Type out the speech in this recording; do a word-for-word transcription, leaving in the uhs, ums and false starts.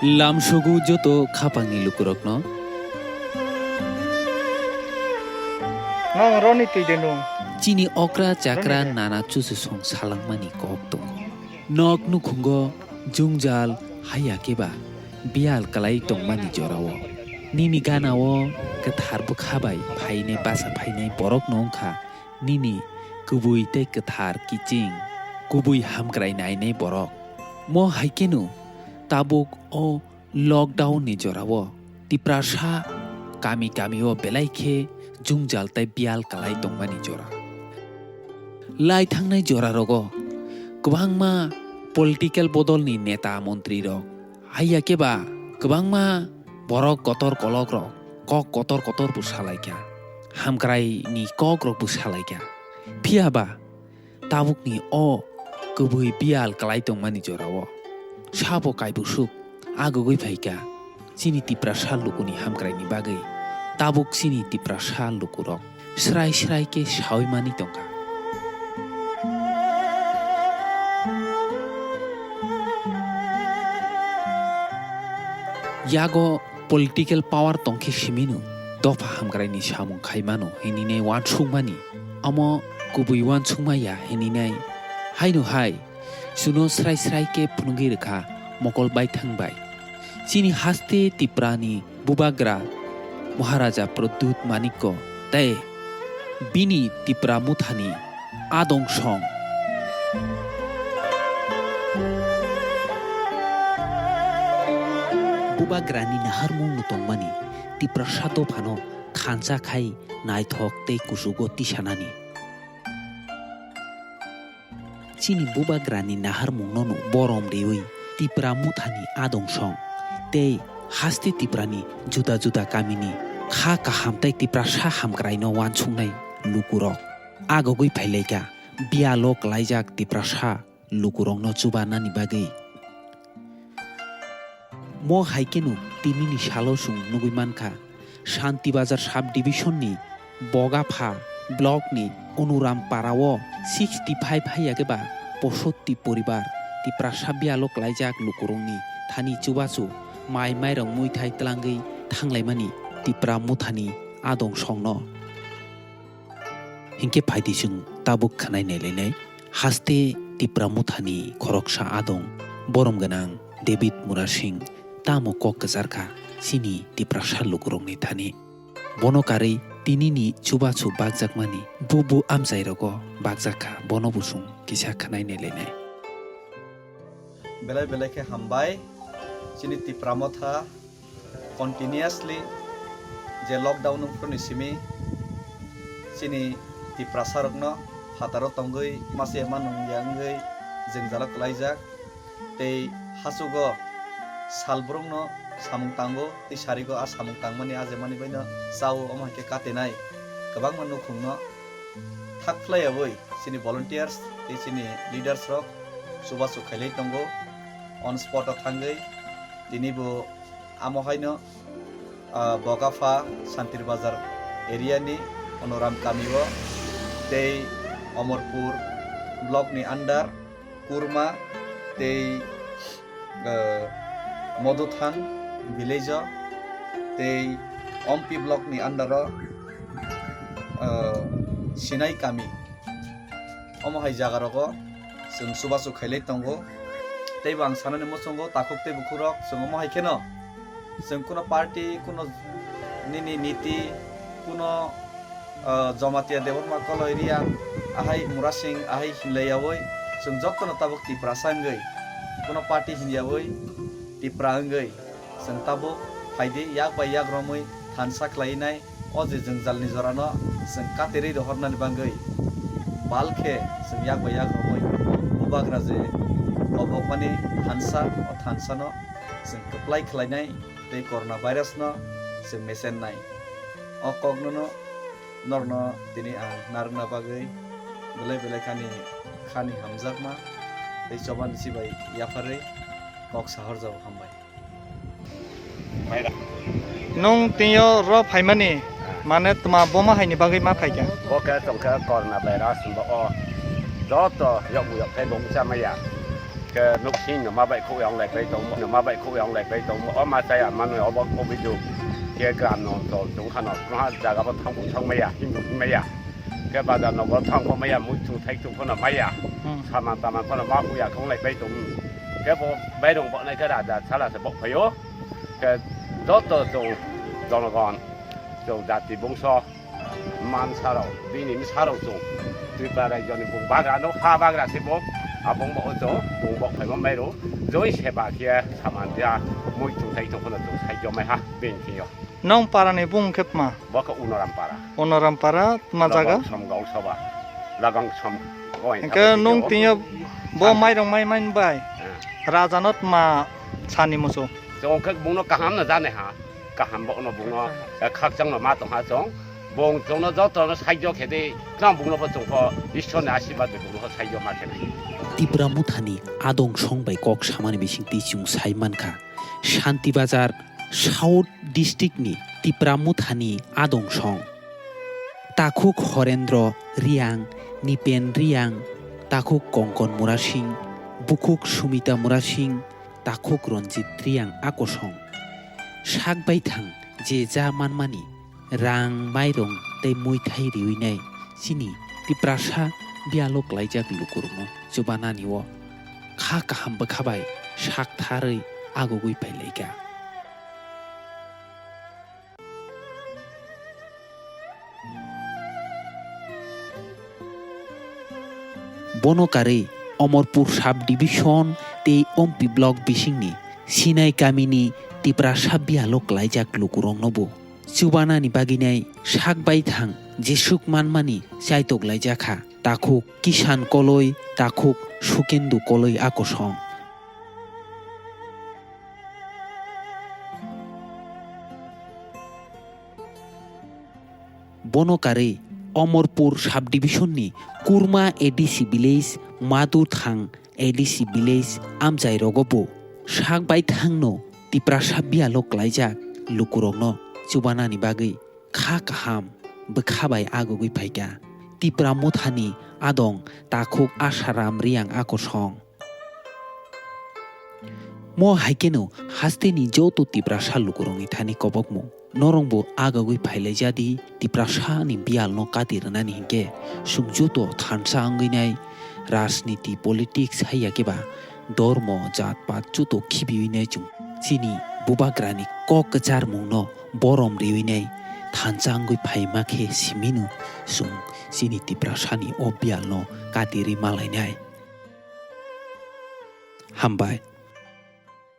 Lamsogo joto khapangni lukurokno. Nang roni twi de nung. Chini okra chakra nana chuchusong salangmani kok tongo. Nok nukhungo jwngjal haiya keba biyal kwlai tongmani jorao. Nini ganao kwthar bwkha bai phainai basa phainai borokno wngkha nini kubui tei kwthar kiching, kubui hamkrai nainai borok. Mo hai kheno tabuk o lockdown ni jorao Tiprasa kami kamio belai khe jwngjal tei biyal kwlai tongmani jora. Lai thangnai jorarogo kwbangma political bodolni neta montrirok, haiya khe ba kwbangma borok kotor kolokrok kok kotor kotor bo salaikha, hamkraini kokrok bo salaikha. Phiya ba tabukni o kubui biyal kwlai tongmani jorao sabo kaibusuk agugui phaikha chini Tiprasa lukuni hamkraini bagwi. Tabuk chini Tiprasa lukurok srai srai khe saui mani tongkha. Yago political power tongkhe simino dopha hamkraini samung khaimano hininai uansukmani. Omo kubui uansukma ya hininai. Haino hai, chuno srai srai khe phunugwi rwkha mokol baithang bai. Chini haste Tiprani bubagra Maharaja Pradyut Manikko tei bini Tipra Mothani Adong song. Bubagrani naharmungno tongmani Tiprasa dophano thansa khai naithok tei kuchugo tisanani. Chini bubagrani naharmungno no borom riwi Tipra Mothani Adong song tei haste Tiprani juda juda kamini kha kaham tei Tiprasa hamkraino uansuknai lukurok agogwi phailaikha. Biyalo kwlaijak Tiprasa lukurokno chubanani bagwi. Mo hai kheno tinini salo chwng nugwi mankha, Shanti Bazar Sub Division ni Bogapha Block ni Onuram Para o sixty five haiya khe ba posotti poribar Tiprasa biyalo kwlaijak lukurokni thani chubachu mai mairok muithai twlangwi thanglaimani Tipra Mothani Adong songno. Hinkhe phaidi chwng tabuk khwnai nailainai. Haste Tipra Mothani khoroksa adong borom gwnang David Murasing tamo kok kwchar kha chini Tiprasa lukurokni thani. Bono karwi tinini chubachu bakjakmani bubu amchairogo bakjak kha, bono bo chwng kisa khwnai nailainai. Belai belai khe hambai chini Tipra Motha continuously je lockdown wngphru ni simi chini Tiprasa rokno phataro tongwi mase manung ya wngwi jwngjalo kwlaijak tei hachugo salbrumno samung tango tei sarigo a samung tangmani a jemani baino chao omo hai khe katinai kwbangma nukhungno thak phlaiyaui chini volunteers tei chini leaders rok chubachu khailai tongo on spot o thangwi tini bo amo haino ah, Bogapha, Santir Bazar area ni Onoram kami o tei Omorpur block ni under Kurma tei, ah, Moduthan village o tei Ompi block ni under o, ah, Sinai kami. Omo hai jaga rogo chwng chubachu khailai tongo. Tei bo ang sanani muchungo takhuk tei bukhuk rok chwng omo hai kheno chwng kuno party, kuno nini niti, kuno, ah, Jamatia Debbarma Koloi Reang, ahai Murasing, ahai hinlai yaui chwng jotono tabuk Tiprasa wngwi, kuno party hinyaui Tipra wngwi chwng tabuk phaidi yak bai yak romwi thansa khlainai. O je jwngjalni jorano chwng katirwi rohornani bagwi bal khe chwng yak bai yak romwi bubagra je kobokmani thansa, o thansano chwng kwplai khlainai tei corona virusno chwng mesennai. O koknono norokno tini ang narwkna bagwi belai belai khani, khani hamjakma tei chobani chibai yapharwi kok sahorjago, hambai. Nwng twiyo ro phaimani, mane tma boma haini bagwi ma phaikha? Bo khe tongkhe corona virus hwnba o joto yokbu yok khe bo wngcha maya. Khe nuksing no ma bai khuk yang lai pai tong, no ma bai khuk yang lai pai tong, o ma chaya manwi obo obijok. Khe gram no tol tong khano, no ha jaga bo thang bung thang maya, himbo him maya. Khe bazar no bo thang bo maya, mui thung thai thung phano maya. Hmm. Saman taman phano ma huya khong lai pai tong. Khe bo bairung bo nai khe raja sala se bo phaio. Khe joto chwng jonogon, chwng jati bungso, man sarok, bini bwsarok chwng Tripura rajyoni bung bagra no ha bagra se bo, abong bo chwng bung bo phaima mairo, joi seba khe saman dia, mui thung thai thung phano chwng sai jomai ha, bini thio. Nong para ni bung khe tma? Bo khe Unoram para. Unoram para, tma jaga? Lagang som gong soba. Lagang som gong. Hingke nung tini bo mairong mai mai bai. Eh. Raja no tma sani musu. Chwng khe bungno kaham no jani ha. Kaham bo no bungno, eh, khakchang no ma tong ha chwng. Bung chwngno joto no saijo khe di. Chwng bungno bo chwng pho Ishwar ni ashirbad de bungno saijo ma khe nai. Tipra Mothani adong song bai kok samani bising twi chwng sai man kha. Shanti Bazar, South District ni Tipra Mothani adong song. Takhuk Horendro Riang, Nipen Riang, takhuk Kongkon Murasing, bukhuk Sumita Murasing, takhuk Ranjit Riang akosong. Sak baithang je ja manmani rang, mairong tei muithai riwi nai chini Tiprasa biyalo klaijak lukurokno chubanani o kha kaham bwkha bai sak tharwi agugwi phailaikha. Bono karwi Omorpur Sub Division tei Ompi Block bisingni Sinai kamini Tiprasa biyalo klaijak lukuroknobo chubanani bagwinai sak baithang jesuk manmani chaitok laijakha, takhuk Kisan Koloi, takhuk Sukendu Koloi akosong. Bono karwi Omorpur Sub Division ni Kurma A D C Village, Madhuthang A D C Village amchai rogo bo sak baithangno Tiprasa biyalo klaijak lukurokno chubanani bagwi kha kaham bwkha bai agugwi phaikha. Tipra Mothani adong takhuk Asaram Riang akosong. Mo hai kheno hasteni joto Tiprasa lukurokni thani kobokmung. Norokbo agagwi phailaijadi Tiprasani biyalno kati rwnani hinkhe chwng joto thansa wngwi nai, rajniti, politics hai ya khe ba dormo, jat pat joto khibiwi nai chwng chini bubagrani kok kwcharmungno borom riwi nai thansa wngwi phaima khe simino chwng chini Tiprasani o biyalno kati rwi malainai. Hambai.